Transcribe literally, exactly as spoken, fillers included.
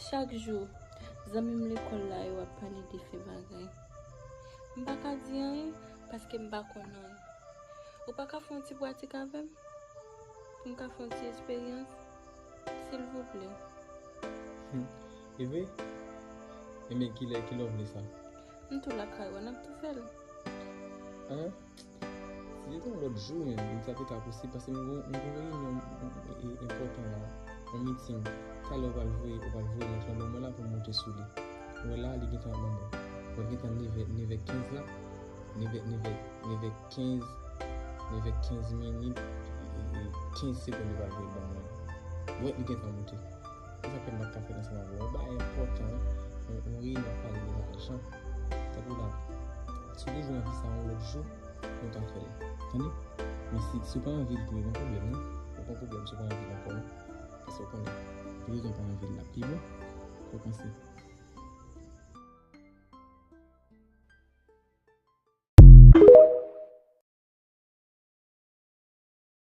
Chak jou, zanmi m lekòl la yo ap pale de fè bagay. M pa ka di anyen paske m pa konn anyen. Ou pa ka fè yon ti pratik avè m? Pou m ka fè yon ti esperyans? Silvouplè. Hmm. E vre? Ebyen, kilè, kilè w vle sa? M tou lakay ou, n ap tou fè l. An? Si se te yon lòt jou, men, sa te ka posib, paske m gon, m gon reyinyon, e, e, enpòtan la, yon miting. Talè ou pral voye, ou pral voye link lan ban mwen la pou m monte sou li. Ou wè la, li gentan ban mwen. Ou wè l gentan nevè, nevè kenz la, nevè, nevè, nevè kenz, nevè kenz minit, e, e, kenz segonn li pral voye l ban mwen. Ou wè li gentan monte. Se sa k fè m pa t ka fè l ansanm avè w. Yon bagay enpòtan, yon, yon reyinyon ap pale de lajan. Tankou la, si w toujou anvi sa yon lòt jou, nou ka fè l. Tande? Men si, si w pa anvi l tou, e pa yon pwoblèm, non? E pa yon pwoblèm si w pa anvi l ankò, non? Paske w konnen, pi lontan w pa anvi l la, pi bon. Sa w panse?